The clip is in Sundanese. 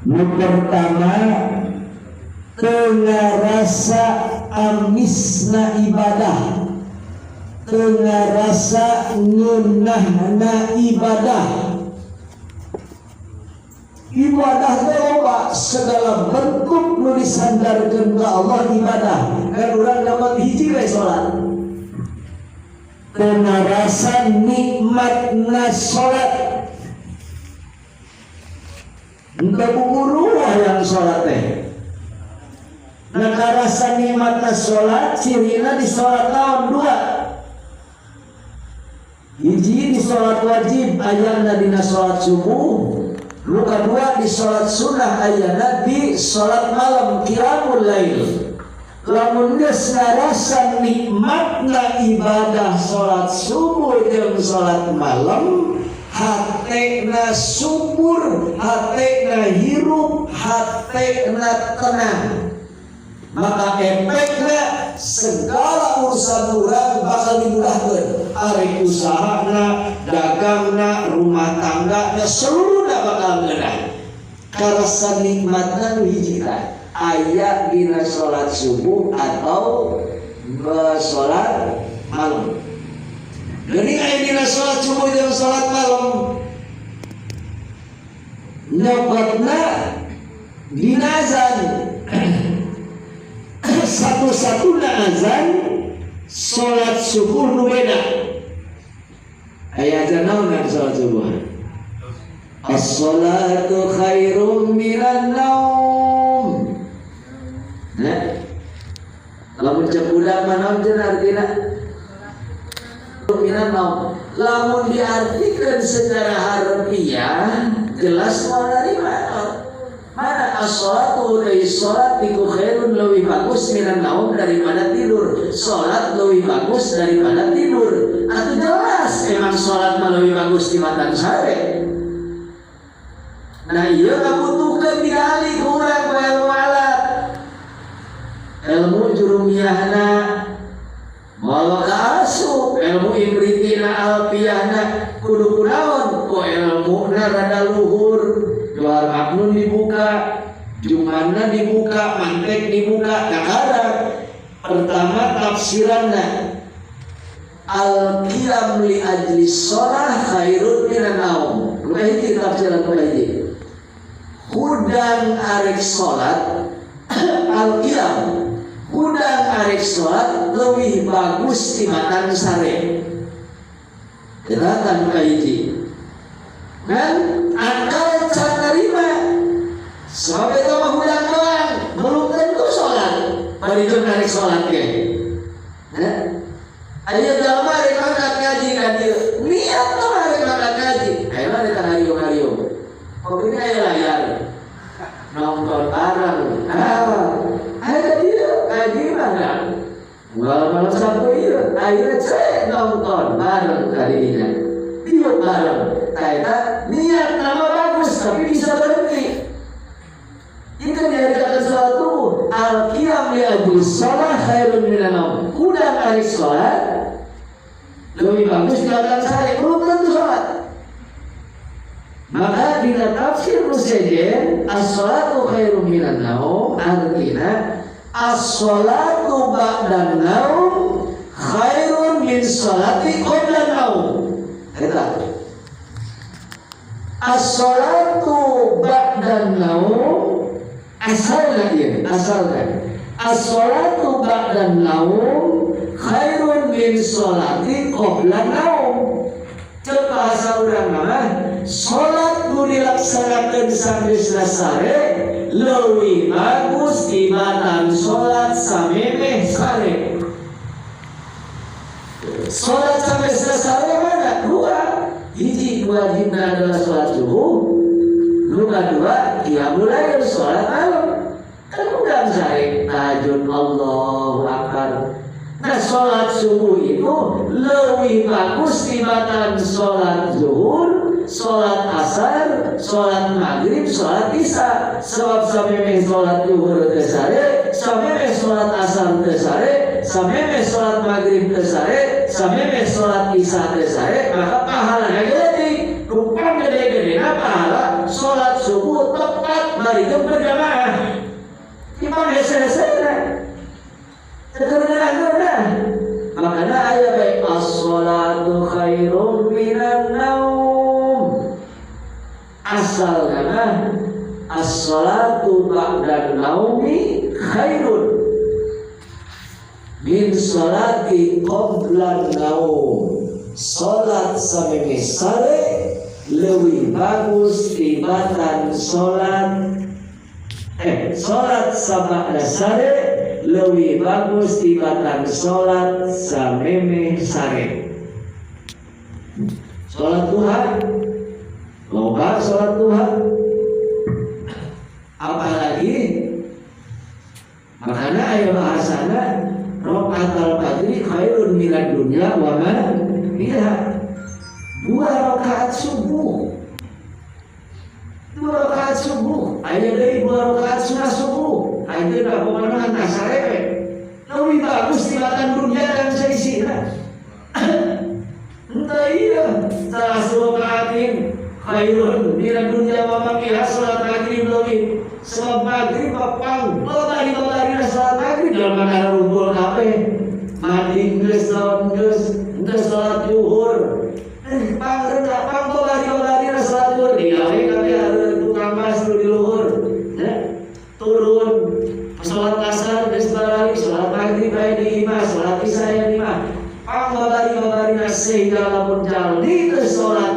Nu pertama, teu ngarasa amisna ibadah, teu ngarasa ngeunahna ibadah. Ibadah teh loba, segala bentuk nu disandarkeun ka Allah ibadah. Kan urang dapat hiji we, salat. Teu ngarasa nikmatna salat. Henteu buburu yang salat teh. Nah, karasa nikmatna salat cirina di salat naon? Dua. Hiji, di salat wajib ayana dina salat subuh. Nu kadua, di salat sunnah ayana di salat malam, qiyamul lail. Lamun geus ngarasa nikmatna ibadah salat subuh jeung salat malam, hatena subur, hatena hirup, hatena tenang, maka efeknya segala urusan urang bakal dimudahkan. Arek usahana, dagangna, rumah tangga, seluruhna bakal ngeunah. Karasa nikmatna nu hiji tah aya dina salat subuh atau salat malam. Geuning aya dina salat subuh jeung salat malam, nyokotna dina azan. Satu-satunya azan salat subuh nu beda. Aya azan naon kan salat subuh? As-salatu khairum minan naum. Nah, lamun cek budak mah naon cenah artina? Minan naum. Lamun diartikan secara harfiah jelas mau nerima. Mana as-salatu dari salat iku khairun lebih bagus, minan naum daripada tidur. Salat lebih bagus daripada tidur. Atau jelas emang salat mah lebih bagus tibatan sare. Nah, iya ngabutuhkeun digali ku urang ku ilmu alat. Ilmu jurumiyahna moal kaasup, ilmu imritina, alfiyahna kudu kunaon ku ilmuna rada luhur. Johar Maknun dibuka, Jumanna dibuka, Mantek dibuka, kakara. Pertama tafsiranna, al qiyam li ajli sholah khairun minan naum. Nu hiji tafsiran nu hiji. Hudang arek salat, al qiyam hudang arek salat lebih bagus tibatan sare. Kita kan hiji. Dan akal can nerima. Sebab itu mah hudang doang, belum tentu sholat. Bari jeung arek sholat ge. Hah? Ayo jalma arek mangkat ngaji ka dieu. Niat tuh arek mangkat ngaji. Ayo mah eta hariung-hariung. Kok ini aya layar. Nonton bareng. Ah, ayo ka dieu ngaji mana? Malam-malam Sabtu ieu, akhirnya cek nonton bareng kalinya. Dieu bareng. Eta niat nama bagus tapi bisa berhenti. Itu dihargakan sholat subuh. Al qiyam li ajli sholat khairun minan naum. Hudang arek sholat lebih bagus dilakukan sare, belum tentu sholat. Maka dina tafsir nu sejen, as-sholatu khairum minan naum artinya as-sholatu ba'dan naum khairun min sholati qabla naum. Eta. As-sholatu ba'dan naum asalna ieu, asalna. As-sholatu ba'dan naum khairun min sholati qabla naum. Cek bahasa urang mah, salat nu dilaksanakeun sageusna sare leuwih bagus tibatan salat samemeh sare. Salat sageusna sare mana? Dua. Hiji wajibna adalah salat subuh. Nu kadua qiyamul lail, salat malam. Kan udah sare tahajud, Allahu Akbar. Nah, sholat subuh itu lebih bagus tibatan sholat zuhur, sholat asar, sholat maghrib, sholat isya. Sebab samemeh sholat zuhur teu sare, samemeh sholat asar teu sare, samemeh sholat maghrib teu sare, samemeh sholat isya teu sare, maka pahalanya gede. Rupa gede-gede pahala sholat subuh tepat. Bari berjamaah. Imam hese-hesena. Tekeurna. Makanya aya bae as-sholatu khairum minan naum. Asal kana as-sholatu ba'dan naumi khairun min sholati qablan naum. Salat sameme sare leuwih bagus tibatan salat salat sabada sare leuwih bagus tibatan salat sameme sare. Salat duha, loba salat duha, apalagi makanya aya bahasana rakaat al-fajri khairun minad dunya wa ma fiha. 2 rakaat subuh, 2 rakaat subuh, aya deui 2 rakaat sunah subuh, ayeuna pokona kan sare we. Leuwih bagus tibatan dunia dan saisina. Entah iya, salah rakaatin khairun minad dunya wa ma fiha. Salat maghrib leuwih, sebab maghrib papang babari-babari salat maghrib dalam makana rumpul kabeh. Mandi geus naon geus, geus salat zuhur. Pangrendah pang babari-babari salat zuhur digawe kabeh tukang mas nu di luhur. Turun salat asar geus barali, salat maghrib aya di imah, salat isya aya di imah. Pang babari-babari sehingga lamun jalmi teu salat